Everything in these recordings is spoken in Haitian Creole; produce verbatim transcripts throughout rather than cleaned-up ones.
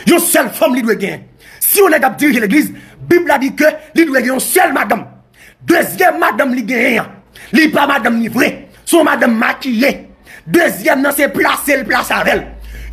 Yon sèl fanm li dwe genyen. Si yon nèg ap dirije legliz, Bib la di ke li dwe gen yon sèl madanm. Dezyèm madanm li genyen an, li pa madanm li vre. Se yon madanm makiye. Dezyèm nan se plase l plase avè l.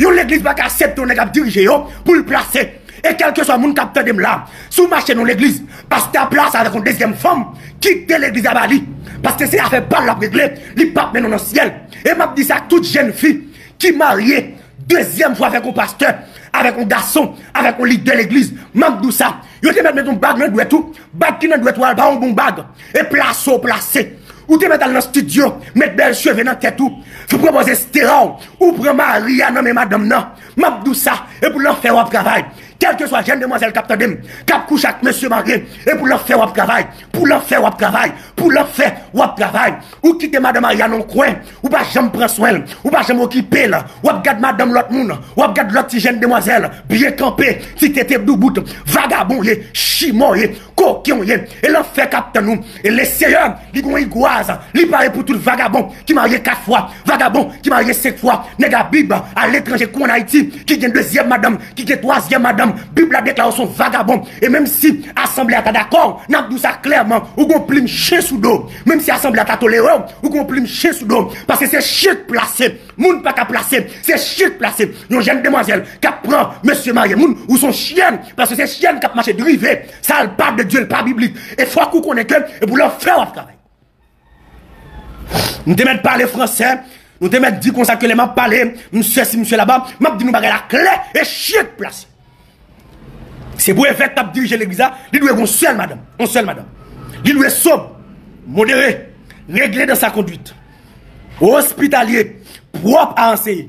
Yon legliz pa ka aksepte yon nèg ap dirije yo pou l plase. E kèlkeswa moun k ap tande m la, si w mache nan yon legliz, pastè a plase avèk yon dezyèm fanm, kite legliz la ba li. Paske se afè pa l l ap regle, li p ap mennen w nan syèl. E m ap di sa ak tout jèn fi ki marye dezyèm fwa avèk yon pastè, avèk yon gason, avèk yon lidè legliz. M ap di w sa, yo te mèt met yon bag nan dwèt ou, bag ki nan dwèt ou a pa yon bon bag. E plase w plase. Ou te mèt al nan estidyo, met bèl cheve nan tèt ou, fè pwopoze estera w, ou pran mari a nan men madanm nan. M ap di w sa, e pou lanfè w ap travay. Kèlkeswa jèn demwazèl k ap tande m, k ap kouche ak mesye marye, e pou lanfè w ap travay, pou lanfè w ap travay, pou lanfè w ap travay. Ou kite madanm marye a nan yon kwen, ou pa janm pran swen l, ou pa janm okipe l, w ap gad madanm lòt moun, w ap gad lòt ti jèn demwazèl, byen kanpe, ti tete doubout, vagabon w ye, chimè w ye, koken w ye, e lanfè k ap tann ou. E Leseyè, li gon igwaz, li pare pou tout vagabon ki marye kat fwa, vagabon ki marye senk fwa, nèg a Bib, aletranje kou ann Ayiti, ki gen dezyèm madanm, ki gen twazyèm madanm, Bib la deklare w se yon vagabon. E menm si asanble a ta dakò, n ap di w sa klèman, ou gon plim chen sou do. Menm si asanble a ta tolere w, ou gon plim chen sou do. Paske se chen k plase. Moun pa ka plase, se chen k plase. Yon jèn demwazèl k ap pran mesye marye moun, ou se yon chen, paske se chen k ap mache drive. Sa l pa de Dye, l pa biblik. E fòk ou konnen ke e pou lanfè w ap travay. M te mèt pale fransè, nou te mèt di konsa ke lè m ap pale, m sesi, m sela, m ap di nou bagay la klè, e chen k plase. Se pou evèk k ap dirije legliz la, li dwe gen yon sèl madanm, yon sèl madanm. Li dwe sob, modere, regle dans sa conduite, ospitalye, pwòp a anseye.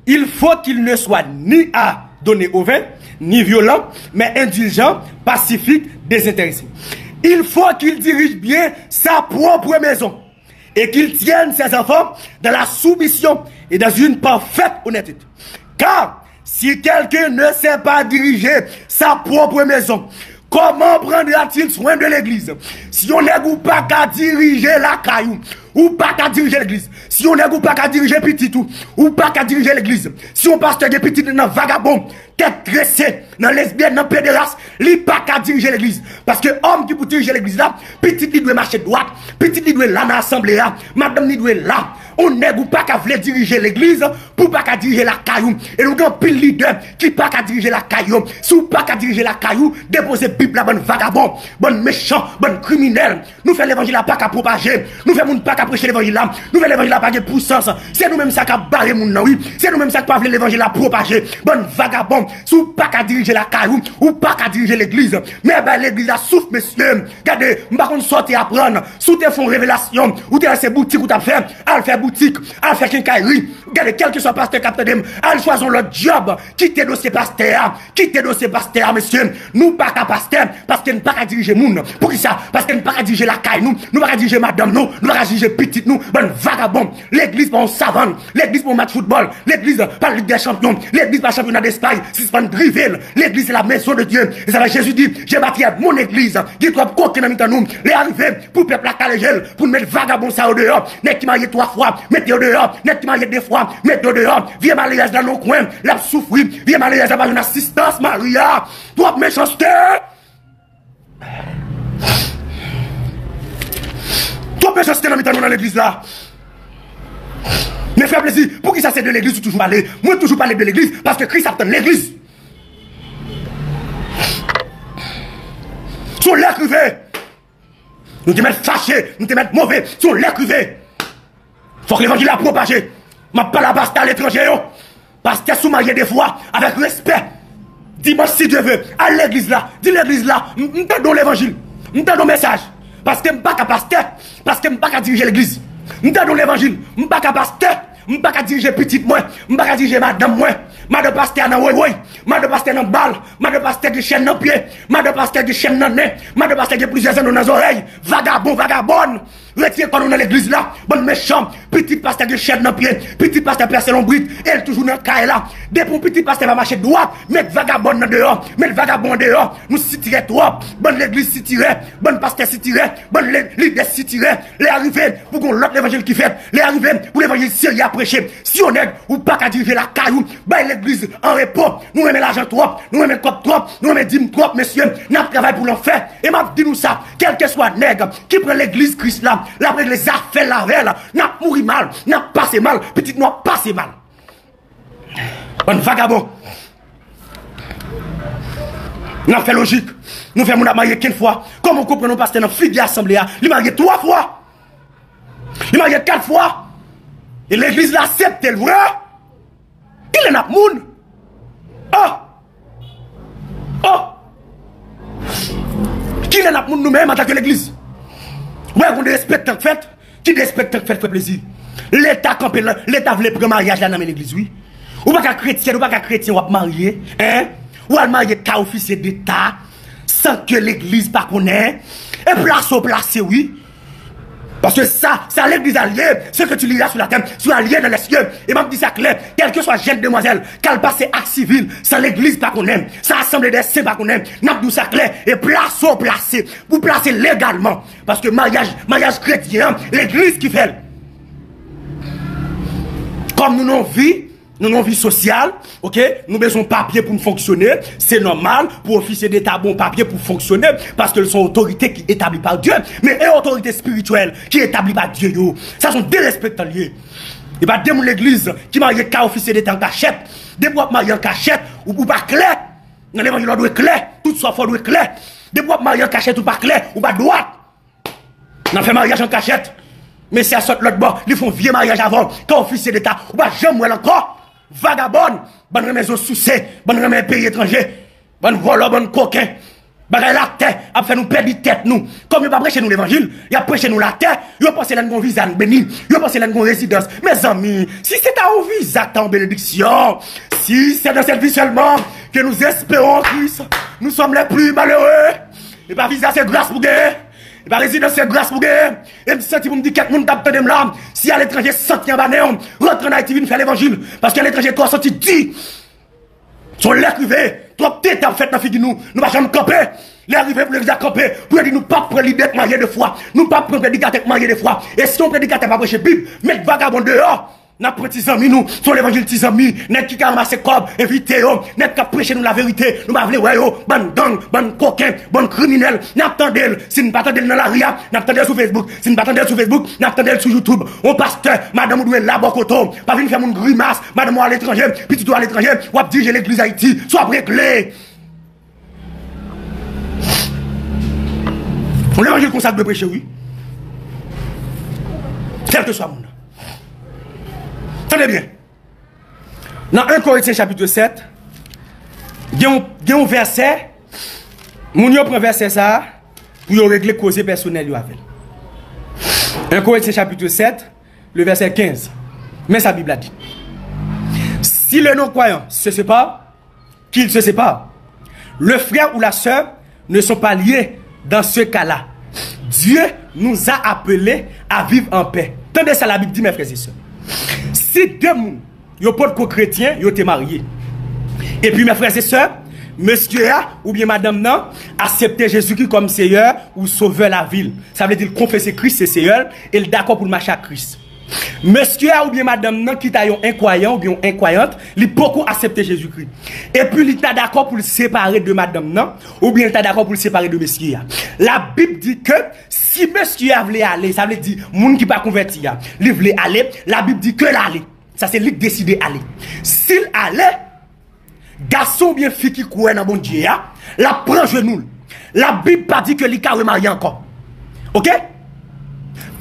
Il faut qu'il ne soit ni adonné au vin, ni violent, mais indulgent, pacifique, désintéressé. Il faut qu'il dirige bien sa propre maison et qu'il tienne ses enfants dans la soumission et dans une parfaite honnêteté. Car si quelqu'un ne sait pas diriger sa propre maison, comment prendra-t-il soin de l'église? Si yon nèg ou pa ka dirije lakay ou, ou pa ka dirije legliz. Si yon nèg ou pa ka dirije pitit ou, ou pa ka dirije legliz. Si yon pastè gen pitit nan vagabon, tèt trese, nan lesbyèn, nan pederas, li pa ka dirije legliz. Paske òm ki pou dirije legliz la, pitit li dwe mache dwat, pitit li dwe la nan asanble a, madanm li dwe la. Yon nèg ou pa ka vle dirije legliz pou w pa ka dirije lakay ou. E nou gen anpil lidè ki pa ka dirije lakay yo. Si w pa ka dirije lakay ou, depoze Bib la, bann vagabon, bann mechan, bann kriminèl. Nou fè levanjil la pa ka pwopaje. Nou fè moun pa ka preche levanjil la. Nou fè levanjil la pa gen pwisans. Se nou menm sa k ap bare moun nan, wi. Se nou menm sa k pa vle levanjil la pwopaje. Bann vagabon. Si w pa ka dirije lakay ou, ou pa ka dirije legliz. Men bay legliz la souf, mesye. Gade, m pa konn sa w te aprann. Si w te fè yon revelasyon, ou te wè se boutik ou t ap fè, al fè boutik, al fè kenkayri. Gade, kèlkeswa pastè k ap tande m, al chwazi yon lòt djòb. Kite dosye pastè a. Kite dosye pastè a, mesye. Nou pa ka pastè paske n pa ka dirije moun. Poukisa? Paske n pa ka dirije lakay nou. Nou pa ka dirije madanm nou. Nou pa ka dirije pitit nou. Bann vagabon. Legliz pa yon savann. Legliz pa yon match foutbòl. Legliz pa Lig dè Chanpyon. Legliz pa chanpyona Despay. Sispann drive l. Legliz se la maison de Dieu. E sa fè Jezi di, je bâtirai mon église. Gen twòp koken nan mitan nou. Lè a rive pou pèp la kale je l, pou n met vagabon sa yo deyò. Nèg ki marye twa fwa, mete yo deyò. Nèg ki marye de fwa, mete yo deyò. Vye malerèz la nan kwen, l ap soufri. Vye malerèz la pa jwenn asistans mari a. Twòp mechanste! Twòp mechanste nan mitan nou nan legliz la. Men fè plezi, poukisa se de legliz ou toujou pale? Mwen toujou pale de legliz, paske Kris ap tann legliz. Se yon lè k rive. Nou te mèt fache, nou te mèt move. Se yon lè k rive. Fòk levanjil la pwopaje. M ap pale a pastè aletranje yo. Pastè, si w marye de fwa, avèk respè, dimanch, si Dye ve, al legliz la. Di legliz la, m, m tande yon levanjil. M tande yon mesaj. Paske m pa ka pastè. Paske m pa ka dirije legliz. M tande yon levanjil. M pa ka pastè. M pa ka dirije pitit mwen. M pa ka dirije madanm mwen. Madan pastè a nan woywoy. Madan pastè nan bal. Madan pastè gen chèn nan pye. Madan pastè gen chèn nan nen. Madan pastè gen plizyè zanno nan zòrèy. Vagabon, vagabòn. Retire kò nou nan legliz la, bann mechan. Pitit pastè gen chèn nan pye, pitit pastè pèse lonbrit, e l toujou nan kay la. Depi yon pitit pastè pa mache dwat, met vagabon nan deyò, met vagabon an deyò. Nou sitirè twòp, bann legliz sitirè, bann pastè sitirè, bann le- lidè sitirè. Lè a rive pou gon lòt levanjil ki fèt, lè a rive pou levanjil serye a preche. Si yon nèg ou pa ka dirije lakay ou, bay legliz an repo. Nou renmen lajan twòp, nou renmen kòb twòp, nou renmen dim twòp, mesye, n ap travay pou lanfè. E m ap di nou sa, kèlkeswa nèg ki pran legliz Kris la, l ap regle zafè l avè l, n ap mouri mal, n ap pase mal, pitit nou ap pase mal. Bann vagabon. N ap fè lojik. Nou fè moun ap marye kenn fwa. Kòman w konprann yon pastè nan figi asanble a, li marye twa fwa? Li marye kat fwa. E legliz la aksepte l vre. Kilè n ap moun? Oh! Oh! Kilè n ap moun nou menm antanke legliz? Wè, gon derespektan k fèt. Ki derespektan k fèt, frè Plezi? Leta kanpe la, Leta vle pran maryaj la nan men legliz, wi. Ou pa ka kretyen, ou pa ka kretyen, w ap marye, en? Ou al marye kay ofisye deta, san ke legliz pa konnen. E plase w plase, wi. Paske sa, sa legliz a l ye, ce que tu liras sur la terre sera lié dans les cieux. E m ap di sa klè, kèlkeswa jèn demwazèl k al pase ak sivil, san legliz pa konnen, san asanble dè sen pa konnen, n ap di w sa klè, e plase w plase, pou plase legalman. Paske maryaj, maryaj kretyen an, legliz ki fè l. Kòm nou nan yon vi, nou nan yon vi sosyal, oke, nou bezwen papye pou n fonksyone, se nòmal pou ofisye deta ba w papye pou fonksyone, paske l se yon otorite ki etabli pa Dye. Men e otorite espirityèl ki etabli pa Dye yo, sa se yon derespektan l ye. E pa de moun legliz ki marye kay ofisye deta an kachèt. Depi w ap marye an kachèt, ou, ou pa klè. Nan levanjil, w dwe klè. Tout sa w fè, w dwe klè. Depi w ap marye an kachèt, ou pa klè, ou pa dwat. N ap fè maryaj an kachèt. Mesye a sot lòt bò, li fè yon vye maryaj avè w. Kay ofisye deta, ou pa janm wè l ankò. Vagabòn, bann renmen zo souse, bann renmen peyi etranje, bann vòlò, bann koken. Bagay latè ap fè nou pèdi tèt nou. Kòm yo pa preche nou levanjil, y ap preche nou latè. Yo panse lè n gen yon viza n beni. Yo panse lè n gen yon rezidans. Mezanmi, si se ta yon viza k ta yon benediksyon, si c'est dans cette vie seulement que nous espérons en Christ, nous sommes les plus malheureux. E pa viza se gras pou genyen. E pa rezidans se gras pou genyen. E m santi pou m di kèk moun k ap tande m la, si aletranje, santi anba nen w, rantre ann Ayiti vin fè levanjil. Paske aletranje twò santi di. Se yon lè k rive, twòp tenten ap fèt nan figi nou, nou pa janm kanpe. Lè a rive pou legliz la kanpe, pou yo di nou p ap pran lidè k marye de fwa, nou p ap pran predikatè k marye de fwa. E si yon predikatè pa preche Bib, met vagabon deyò. N ap pran ti zanmi nou, se yon levanjil ti zanmi, nèg ki ka ranmase kòb, envite yo, nèg k ap preche nou laverite, nou pa vle wè yo, bann gang, bann koken, bann kriminèl, n ap tande l, si n pa tande l nan lari a, n ap tande l sou Facebook, si n pa tande l sou Facebook, n ap tande l sou YouTube. Yon pastè, madanm ou dwe la bò kote w, pa vin fè moun grimas, madanm ou aletranje, pitit ou aletranje, w ap dirije legliz Ayiti, sa w ap regle? Yon levanjil konsa k dwe preche, wi. Kèlkeswa moun nan. Tande byen. Nan en Korentyen chapit sèt, gen yon, gen yon vèsè, moun yo pran vèsè sa a pou yo regle koze pèsonèl yo avè l. En Korentyen chapit sèt, le verset quinze. Men sa Bib la di. Si le non-croyant se sépare, qu'il se sépare. Le frère ou la sœur ne sont pas liés dans ce cas-là. Dieu nous a appelés à vivre en paix. Tande sa Labib di, mè frè e sè. Si de moun yo potko kretyen, yo te marye. Epi, mè frè e sè, mesye a oubyen madanm nan aksepte Jezikri kòm Seyè ou Sovè lavi l. Sa vle di l konfese Kris se Seyè l e l dakò pou l mache ak Kris. Mesye a oubyen madanm nan ki ta yon enkwayan oubyen yon enkwayant, li poko aksepte Jezikri. Epi li ta dakò pou l separe de madanm nan, oubyen li ta dakò pou l separe de mesye a. Labib di ke si mesye a vle ale, sa vle di moun ki pa konvèti a, li vle ale, Labib di ke l ale. Sa se li k deside ale. Si l ale, gason oubyen fi ki kwè nan Bondye a, l ap pran jenou l. Labib pa di ke li ka remarye ankò. Oke?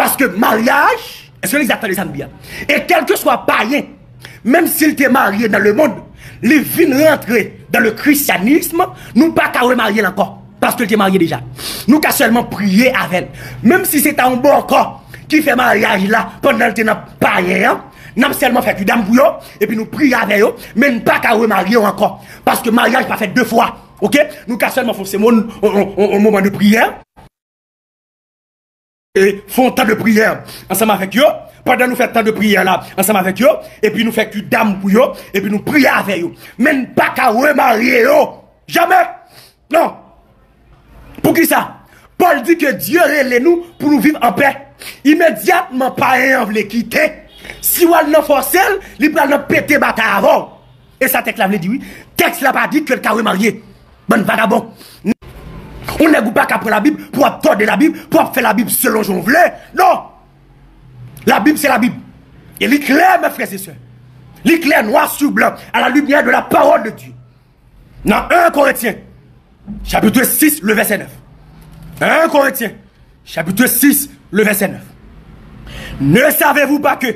Paske maryaj, èske legliz ap tande sa m di a? E kèlkeswa payen, menm si l te marye dans le monde, li vin rantre dans le christianisme, nou pa ka remarye l ankò. Paske l te marye deja. Nou ka sèlman priye avè l. Menm si se ta yon bòkò ki fè maryaj la pandan l te nan payen an, n ap sèlman fè kidam pou yo, epi nou priye avè yo, men n pa ka remarye yo ankò. Paske maryaj pa fèt de fwa. Oke? Nou ka sèlman fè yon, yon, yon, yon moman de priyè. e, fè yon tan de priyè ansanm avèk yo, pandan nou fè tan de priyè la ansanm avèk yo, epi nou fè kidam pou yo, epi nou priye avè yo. Men n pa ka remarye yo. Jamè! Non! Poukisa? Pòl di ke Dye rele nou pou nou viv anpè. Imedyatman payen an vle kite, si w al nan fòse l, li pral nan pete batay avè w. E sa tèks la vle di, wi. Tèks la pa di ke l ka remarye. Bann vagabon. Yon nèg ou pa ka pran Labib pou w ap tòde Labib, pou w ap fè Labib selon jan w vle. Non! Labib se Labib. E li klè, mes frères et sœurs. Li klè, noir sur blanc, à la lumière de la parole de Dieu. Nan en Korentyen, chapitre six, le verset neuf. En Korentyen, chapitre six, le verset neuf. Ne savez-vous pas que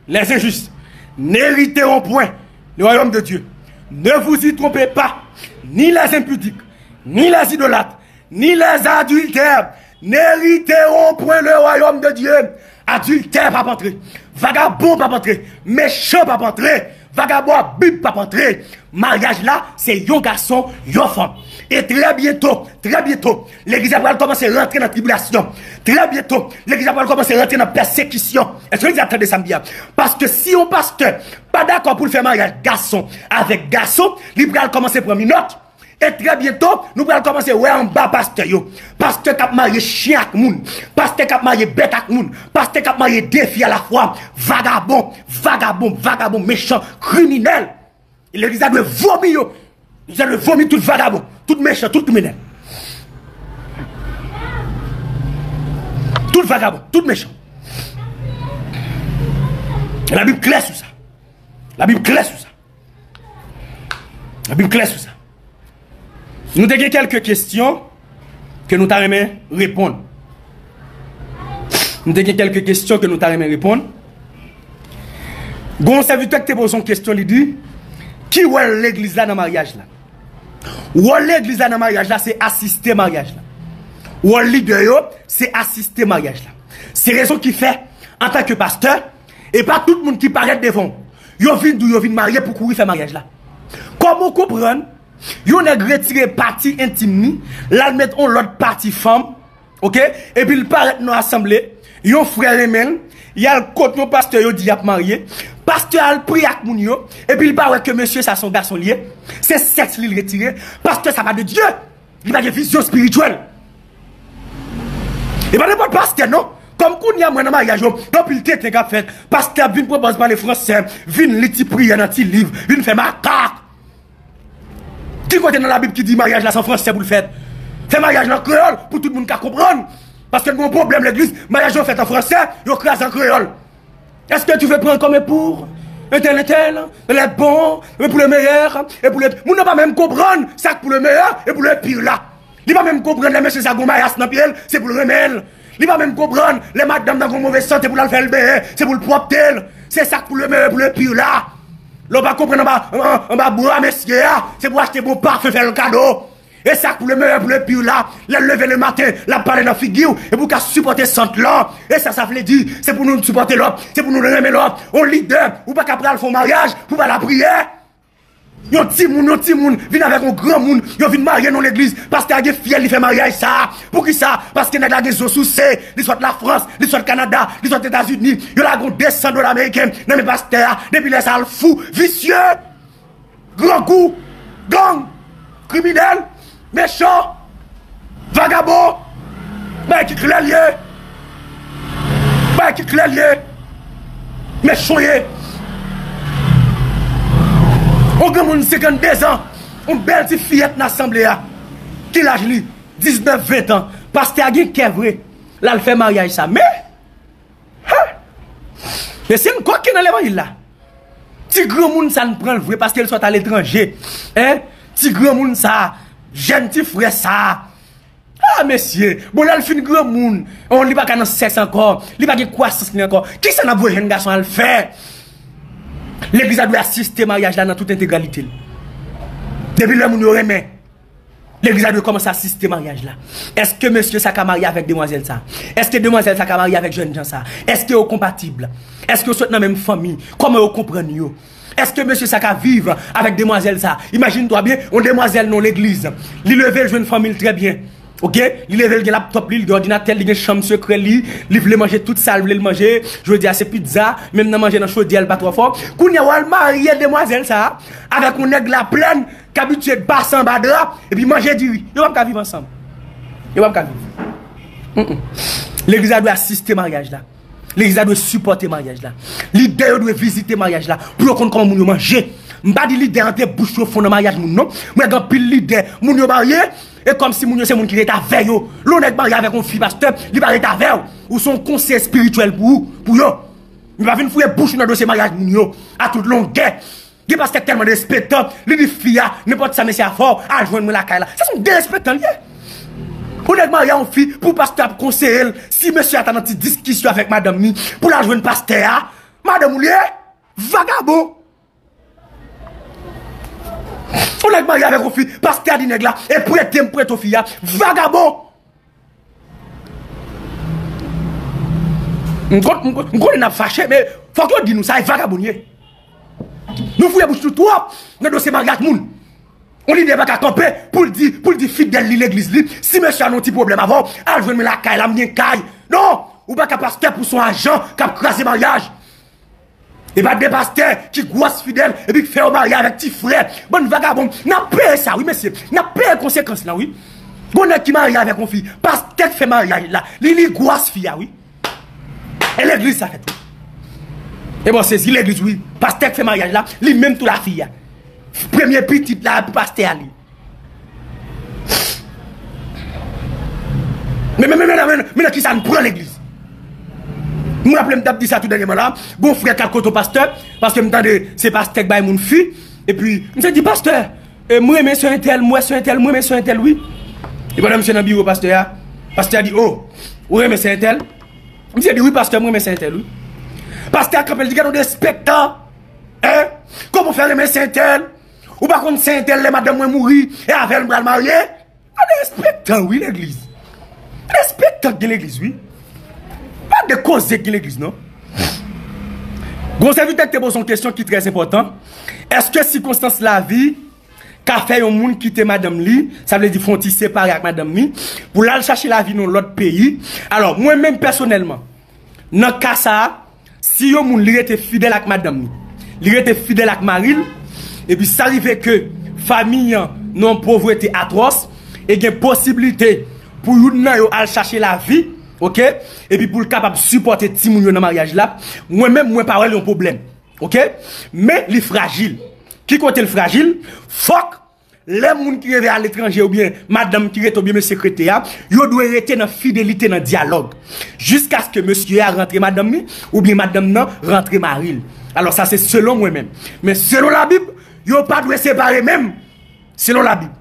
les injustes n'hériteront point le royaume de Dieu? Ne vous y trompez pas, ni les impudiques, ni les idolâtres, ni les adultères n'hériteront point le royaume de Dieu. Adiltè p ap antre. Vagabon p ap antre. Mechan p ap antre. Vagabon a Bib p ap antre. Maryaj la, se yon gason, yon fanm. E trè byento, trè byento, legliz la pral kòmanse rantre nan tribilasyon. Trè byento, legliz la pral kòmanse rantre nan pèsekisyon. Èske legliz la tande sa m di a? Paske si yon pastè pa dakò pou l fè maryaj gason avèk gason, li pral kòmanse pran minòt. E trè byento, nou pral kòmanse wè anba pastè yo. Pastè k ap marye chen ak moun. Pastè k ap marye bèt ak moun. Pastè k ap marye de fi alafwa. Vagabon, vagabon, vagabon, mechan, kriminèl. Legliz la dwe vomi yo. Legliz la dwe vomi tout vagabon, tout mechan, tout kriminèl. Tout vagabon, tout mechan. Labib klè sou sa. Labib klè sou sa. Labib klè sou sa. Nou te gen kèlke kesyon ke nou ta renmen reponn. Nou te gen kèlke kesyon ke nou ta renmen reponn. Gon sèvitè ki te poze yon kesyon, li di, ki wòl legliz la nan maryaj la? Wòl legliz la nan maryaj la, se asiste maryaj la. Wòl lidè yo, se asiste maryaj la. Se rezon ki fè, antanke pastè, e pa tout moun ki parèt devan w, yo vin di w yo vin marye pou kouri fè maryaj la. Kòman w konprann yon nèg retire pati entim ni, l al met yon lòt pati fanm, oke, epi l parèt nan asanble, yon frè renmen l, y al kot yon pastè, yo di y ap marye, pastè a al priye ak moun yo, epi l pa wè ke mesye sa se yon gason li ye, se sèks li l retire, pastè sa pa de Dye. Li pa gen vizyon espirityèl. E pa nenpòt pastè, non. Kòm kounye a mwen nan maryaj yo, gen anpil tenten k ap fèt. Pastè ap vin pran pòz pale fransè, vin li ti priyè nan ti liv, vin fè makak. Ki kote nan Labib ki di maryaj la se an fransè pou l fèt? Fè maryaj la an kreyòl pou tout moun ka konprann. Paske nou gen yon pwoblèm legliz, maryaj yo fèt an fransè, yo kraze an kreyòl. Est-ce que tu veux prendre comme époux un tel, un tel, les bons, et pour le meilleur, et pour le... Moun nan pa menm konprann sa k pou le meilleur et pour le pire la. Li pa menm konprann lè mesye sa gon mayas nan pye l, se pou l renmen l. Li pa menm konprann lè madanm nan gon move sante pou l al fè l benyen, se pou l pwòpte l. Se sa k pou le meilleur, pou le pire la. Lè w pa konprann anba, anba, anba bra mesye a, se pou achte bon pafen fè l kado. E sa k pou le meilleur, pou le pire la, lè l leve le maten, l ap pale nan figi w, e pou w ka sipòte sant lan. E sa sa vle di, se pou nou sipòte lòt, se pou nou renmen lòt. Yon lidè, ou pa ka pral fè yon maryaj pou pa lapriyè. Yon timoun, yon timoun vin avèk yon granmoun, yo vin marye nan legliz, pastè a gen fyèl li fè maryaj sa. Poukisa? Paske nèg la gen zo souse, li sot Lafrans, li sot Kanada, li sot Etazini, yo lage yon de san dola ameriken nan men pastè a, depi lè sa a l fou, visye. Grangou, gang, kriminèl, mechan, vagabon, bagay ki klè l ye, bagay ki klè l ye, mechan w ye. Yon granmoun senkannde zan, yon bèl ti fiyèt nan asanble a, ki laj li? Diznèf, ven tan. Pastè a gen kè vre, l al fè maryaj sa. Men, Ha! Mesye, m kwè ki nan levanjil la. Ti granmoun sa n pran l vre paske l sot aletranje. Hein? Ti granmoun sa, jèn ti frè sa. Ah, mesye, bon, lè l fin granmoun, on, li pa ka nan sèks ankò, li pa gen kwasans li ankò. Kisa n ap voye jèn gason al fè? Legliz la dwe asiste maryaj la nan tout entegralite l. Depi lè moun yo renmen, legliz la dwe kòmanse asiste maryaj la. Èske mesye sa ka marye avèk demwazèl sa? Èske demwazèl sa ka marye avèk jènjan sa? Èske yo konpatib? Èske yo sot nan menm fanmi? Kòman yo konprann yo? Èske mesye sa ka viv avèk demwazèl sa? Imajine twa byen, yon demwazèl nan legliz. Li leve, l jwenn fanmi l trè byen. Ok, li leve, li gen laptop li, li gen òdinatè, li gen chanm sekrè li, li vle manje tout sa l vle l manje. Jodi a se pizza, menm nan manje nan chodyè l pa twò fò. Kounye a w al marye demwazèl sa a avèk yon nèg Laplèn k abitye pase anba dra epi manje diri. Yo p ap ka viv ansanm. Yo p ap ka viv. Mm-mm. Legliz la dwe asiste maryaj la. Legliz la dwe sipòte maryaj la. Lidè yo dwe vizite maryaj la pou yo konn kòman moun yo manje. M pa di lidè antre bouch yo fon nan maryaj moun non. Mwen gen anpil lidè, moun yo marye, e kòmsi moun yo se moun ki ret avè yo. Lè yon nèg marye avèk yon fi pastè, li pa ret avè w. Ou se yon konseye espirityèl pou ou, pou yo. Men pa vin fouye bouch ou nan dosye maryaj moun yo a tout longè. Gen pastè k tèlman derespektan, li di fi a, nenpòt sa mesye a fè w, al jwenn mwen lakay la. Sa se yon derespektan li ye. Yon nèg marye a yon fi, pou pastè ap konseye l, si mesye a ta nan ti diskisyon avèk madanm ni, pou l al jwenn pastè a, madanm ou li ye? Vagabon! Yon nèg marye avèk yon fi, pastè a di nèg la, e prete m prete w fi a, vagabon! M kon- m kon- m konnen n ap fache, men fòk yo di nou sa, e vagabon n ye. Nou fouye bouch nou twòp nan dosye maryaj moun. Yon lidè pa ka kanpe pou l di, pou l di fidèl li legliz li, si mesye a nan yon ti pwoblèm avè w, al jwenn mwen lakay la, m gen kay. Non, ou pa ka pastè pou se yon ajan k ap kraze maryaj. E pa de pastè ki gwòs fidèl epi k fè yo marye avèk ti frè. Bann vagabon, n ap peye sa wi mesye. N ap peye konsekans lan wi. Gon nèg ki marye avèk yon fi, pastè k fè maryaj la, li li gwòs fi a wi. E legliz sa fèt wi. E bon sezi legliz wi. Pastè k fè maryaj la, li menm tou la fi a. Premye pitit la pou pastè a li. Men men men men men men nan kisa n pran legliz. M raple m t ap di sa tou dènyèman la. Gon frè k al kote yon pastè, paske m tande se pastè k bay moun fi. Epi misye di pastè, e, m renmen sè entèl, m wè sè entèl, m renmen sè entèl wi. E pandan misye nan biwo pastè a, pastè a di o, ou renmen sè entèl? Misye di wi pastè, m renmen sè entèl wi. Pastè a kanpe l di gade yon derespektan. Hein? Kòman w fè renmen sè entèl? Ou pa konn sè entèl lè madanm mwen mouri e avè l m pral marye? Gade respektan wi legliz. Respektan gen legliz wi. Pa de koze gen legliz non. Gon sèvitè ki te poze yon kesyon ki trè enpòtan. Èske sikonstans lavi ka fè yon moun kite madanm li, sa vle di fè yon ti separe ak madanm li, pou l al chache lavi nan yon lòt peyi? Alò, mwen menm pèsonèlman, nan ka sa a, si yon moun li rete fidèl ak madanm li, li rete fidèl ak mari l, epi sa rive ke fanmi an nan yon povrete atwòs, e gen posiblite pou youn nan yo al chache lavi, ok, epi pou l kapab sipòte timoun yo nan maryaj la, mwen menm, mwen pa wè l yon pwoblèm, ok, men li frajil. Ki kote l frajil? Fòk lè moun ki rete aletranje oubyen madanm ki rete oubyen mesye k rete a, yo dwe rete nan fidelite, nan dyalòg, jiskaske mesye a rantre madanm li oubyen madanm nan rantre mari l. Alò sa se selon mwen menm. Men selon Labib, yo pa dwe separe menm. Selon Labib.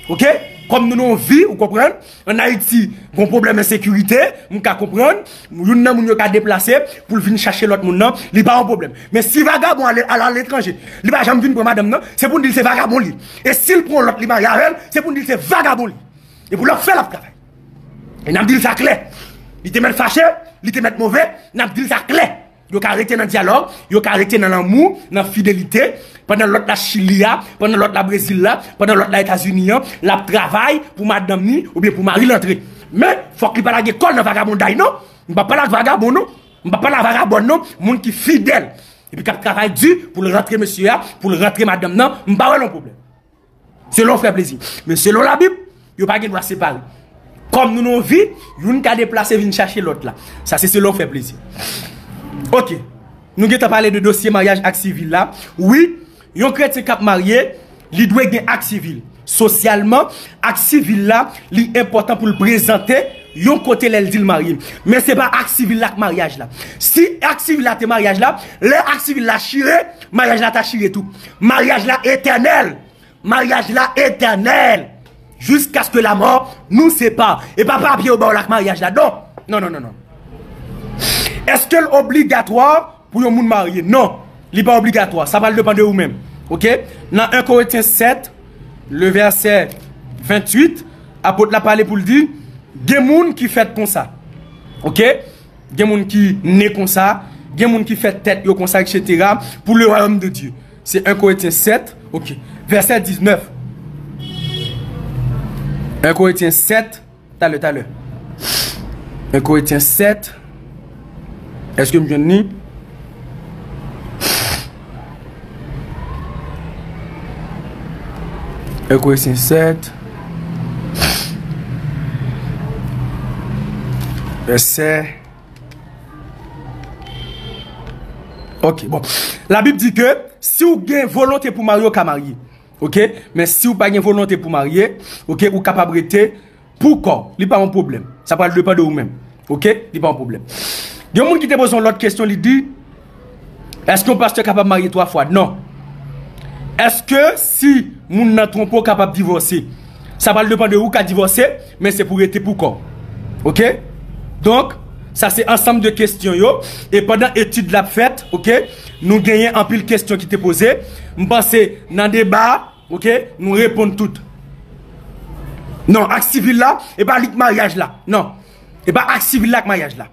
Ok? Kòm nou nan yon vi, ou konprann? Ann Ayiti, gon pwoblèm ensekirite, m ka konprann, youn nan moun yo ka deplase pou l vin chache lòt moun nan, li pa yon pwoblèm. Men si vagabon ale, al aletranje, li pa janm vin pran madanm nan, se pou n di l se vagabon li. E si l pran lòt li marye avè l, se pou n di l se vagabon li. E pou l ap fè l ap travay. E n ap di l sa klè. Li te mèt fache, li te mèt move, n ap di l sa klè. Yo ka rete nan dyalòg, yo ka rete nan lanmou, nan fidelite. Pandan lòt la Chili a, pandan lòt la Brezil la, pandan lòt la Etazini an, l ap travay pou madanm ni oubyen pou mari l antre. Men, fòk li pa lage kò l nan vagabonday non. M pa pale ak vagabon non. M pa pale ak vagabòn non. Moun ki fidèl. Epi k ap travay di pou l rantre mesye a, pou l rantre madanm nan, m pa wè l yon pwoblèm. Selon frè Plezi. Men selon Labib, yo pa gen dwa separe. Kòm nou nan yon vi, youn ka deplase vin chache lòt la. Sa se selon frè Plezi. Ok. Nou gentan pale de dosye maryaj ak sivil la. Wi, yon kretyen k ap marye, li dwe gen ak sivil. Sosyalman, ak sivil la, li enpòtan pou l prezante yon kote lè l di l marye. Men se pa ak sivil la k maryaj la. Si ak sivil la te maryaj la, lè ak sivil la chire, maryaj la ta chire tou. Maryaj la etènèl. Maryaj la etènèl. Jusqu'à ce que la mort nous sépare. E pa papye yo ba w la k maryaj la. Non. Non, non, non, non. Èske l obligatwa pou yon moun marye? Non. Li pa obligatwa. Sa pral depann de ou menm. Ok? Nan en Korentyen sèt, le vèsè venntuit, apot la pale pou l di, gen moun ki fèt konsa. Ok? Gen moun ki ne konsa, gen moun ki fè tèt yo konsa, et cetera, pour le royaume de Dieu. Se en Korentyen sèt, ok, vèsè diznèf. En Korentyen sèt, Talè, talè. En Korentyen sèt. Èske m jwenn li? En Korentyen sèt. Vèsè. Ok, bon. Labib di ke si w gen volonte pou marye, w ka marye. Ok? Men si w pa gen volonte pou marye, ok, ou kapab rete pou kò w. Li pa yon pwoblèm. Sa pral depann de ou menm. Ok? Li pa yon pwoblèm. Gen yon moun ki te poze yon lòt kesyon, li di, èske yon pastè kapab marye twa fwa? Non. Èske si moun nan twonpe w, w kapab divòse? Sa pral depann de ou ka divòse, men se pou rete pou kò w. Ok? Donk, sa se ansanm de kesyon yo. E pandan etid la ap fèt, ok, nou genyen anpil kesyon ki te poze. M panse nan deba, ok, nou reponn tout. Non, ak sivil la, e pa li k maryaj la. Non. E pa ak sivil la k maryaj la.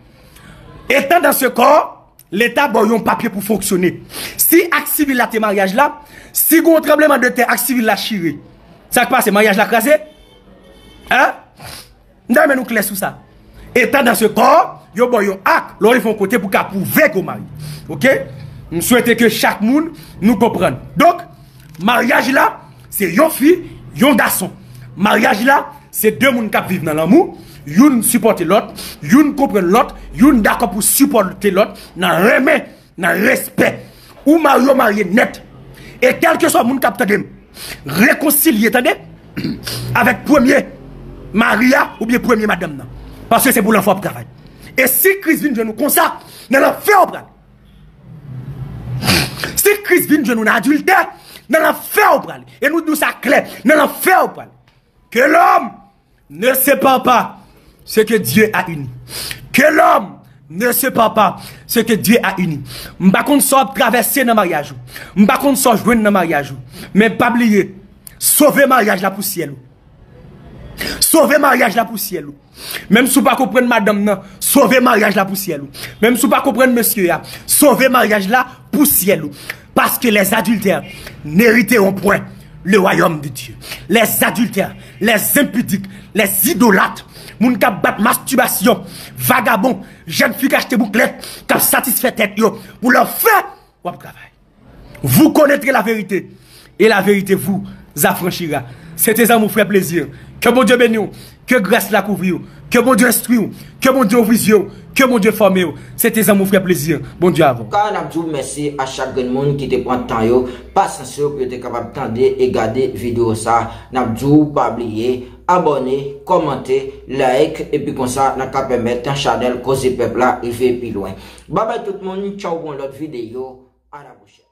Etan dan se kò, Leta ba w yon papye pou fonksyone. Si ak sivil la te maryaj la, si gen yon tranblemanntè ak sivil la chire, sa k pase, maryaj la kraze? Hein? M ta renmen nou klè sou sa. Etan dan se kò, yo ba w yon ak, lè w rive yon kote pou ka pwouve ke w marye. Ok? M swete ke chak moun nou konprann. Donk, maryaj la, se yon fi, yon gason. Maryaj la, se de moun k ap viv nan lanmou, youn sipòte lòt, youn konprann lòt, youn dakò pou sipòte lòt nan renmen, nan respè. Ou marye, w marye nèt. E kèlkeswa moun k ap tande m, rekonsilye, tande, avèk premye mari a oubyen premye madanm nan. Paske se pou lanfè w ap travay. E si Kris vin jwenn ou konsa, nan lanfè w pral. Si Kris vin jwenn ou nan adiltè, nan lanfè w pral. E nou di w sa klè, nan lanfè w pral. Que l'homme ne sépare pas ce que Dieu a uni. Que l'homme ne sépare pas ce que Dieu a uni. M pa konn sa w ap travèse nan maryaj ou. M pa konn sa w jwenn nan maryaj ou. Men pa bliye, sove maryaj la pou syèl ou. Sove maryaj la pou syèl ou. Menm si w pa konprann madanm nan, sove maryaj la pou syèl ou. Menm si w pa konprann mesye a, sove maryaj la pou syèl ou. Parce que les adultères n'hériteront point le royaume de Dieu. Les adultères, les impudiques, les idolates, moun k ap bat mastibasyon, vagabon, jèn fi k achte bouklèt, k ap satisfè tèt yo, pou lanfè w ap travay. Vous connaîtrez la vérité, et la vérité vous affranchira. Se te zanmi w Frè Plezir. Ke Bondye beni w. Ke gras la kouvri w. Ke Bondye enstwi w. Ke Bondye ouvri zye w. Ke Bondye fòme w. Se te zanmi w Frè Plezir. Bondye avè w. Ka n ap di w mèsi a chak grenn moun ki te pran tan yo, pasyans yo pou yo te kapab tande e gade videyo sa. N ap di w pa bliye abòne, kòmante, like, epi konsa n a ka pèmèt chanèl Koze Pèp la rive pi lwen. Babay tout moun, tchaw pou yon lòt videyo. À la prochaine.